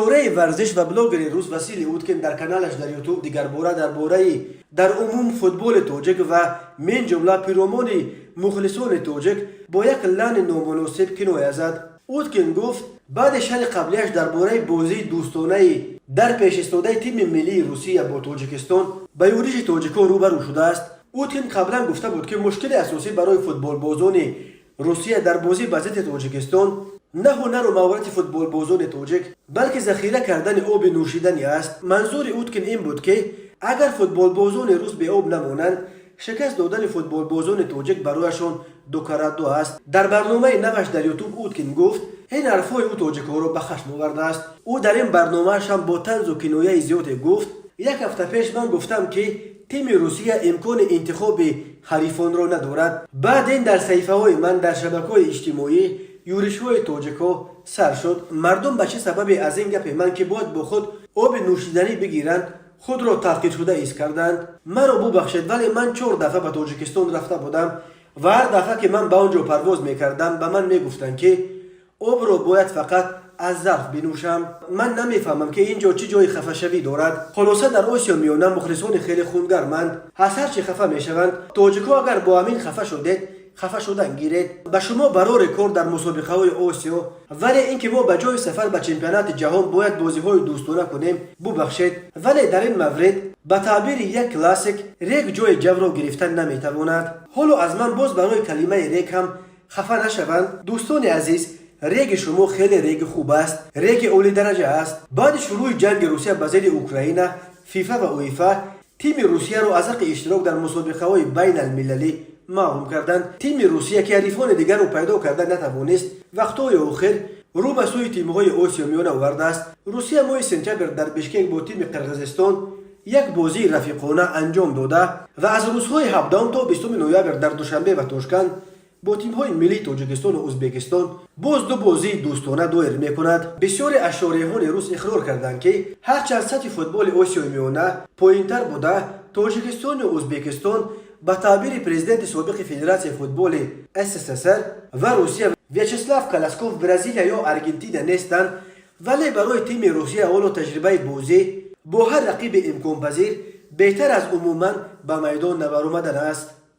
Шореҳи варзиш ва блогери рус Василий Уткин дар каналаш дар Ютуб дигарбора дар бораи дар умум футболи тоҷик ва минҷумла пиромони мухлисони тоҷик бо як лаҳни номуносиб киноя зад. Уткин гуфт, баъди шарҳи қаблияш дар бораи бозии дӯстонаи дар пешистодаи тими миллии Русия бо Тоҷикистон ба юриши тоҷикон рӯбарӯ шудааст. Уткин қаблан гуфта буд, ки мушкили асосӣ барои футболбозони Русия дар бозӣ ба зидди Тоҷикистон на ҳунару маҳорати футболбозони тоҷик, балки захира кардани оби нӯшиданӣ аст. Манзури Уткин ин буд, ки агар футболбозони рус беоб намонанд, шикаст додани футболбозони тоҷик барояшон дукаратду аст. Дар барномаи наваш дар Ютуб Уткин гуфт, ин ҳарфҳои ӯ тоҷикҳоро ба хашм овардааст. Ӯ дар ин барномааш ҳам бо танзу кинояи зиёде гуфт: «Як ҳафта пеш ман гуфтам, ки тими Русия имкони интихоби ҳарифонро надорад. Баъд ин дар саҳифаҳои ман дар шабакаҳои иҷтимоӣ юришҳои тоҷикҳо сар шуд. Мардум ба чӣ сабабе аз ин гапи ман, ки бояд бо худ оби нӯшиданӣ бигиранд, худро таҳқиршуда ҳис карданд? Маро бубахшед, вале ман чор дафъа ба Тоҷикистон рафта будам ва ҳар дафъа, ки ман ба он ҷо парвоз мекардам, ба ман мегуфтанд, ки обро бояд фақат аз зарф бинӯшам. Ман намефаҳмам, ки ин ҷо чӣ ҷои хафашавӣ дорад. Хулоса, дар Осиё Миёна мухлисони хеле хунгарманд, аз ҳар чӣ хафа мешаванд. Тоҷикҳо, агар бо ҳамин хафа шудед, хафа шудан гиред. Ба шумо барори кор дар мусобиқаҳои Осиё. Вале ин ки мо ба ҷои сафар ба чемпионати ҷаҳон бояд бозиҳои дӯстона кунем, бубахшед, вале дар ин маврид, ба таъбири як классик, рег ҷои ҷавро гирифтан наметавонад.» Ҳоло аз ман боз барои калимаи рег ҳам хафа нашаванд. Дӯстони азиз, реги шумо хеле реги хуб аст, реги олидараҷа аст. Баъди шурӯъи ҷанги Русия ба зидди Украина, ФИФА ва УЕФА тими Русияро аз ҳаққи иштирок дар мусобиқаҳои байналмилалӣ маҳрум карданд. Тими Русия, ки ҳарифони дигарро пайдо карда натавонист, вақтҳои охир рӯ ба сӯи тимҳои Осиё Миёна овардааст. Русия моҳи сентябр дар Бишкек бо тими Қирғизистон як бозии рафиқона анҷом дода ва аз рӯзҳои 17 то 20 ноябр дар Душанбе ва Тошканд бо тимҳои миллии Тоҷикистону Ӯзбекистон боз ду бозии дӯстона доир мекунад. Бисёре аз шореҳони рус иқрор карданд, ки ҳарчанд сатҳи футболи Осиёи Миёна поинтар буда, Тоҷикистону Ӯзбекистон, ба таъбири президенти собиқи Федератсияи футболи СССР ва Русия Вячеслав Колосков, Бразилия ё Аргентина нестанд, вале барои тими Русия ҳоло таҷрибаи бозӣ бо ҳар рақиби имконпазир беҳтар аз умуман ба майдон набаромадан аст.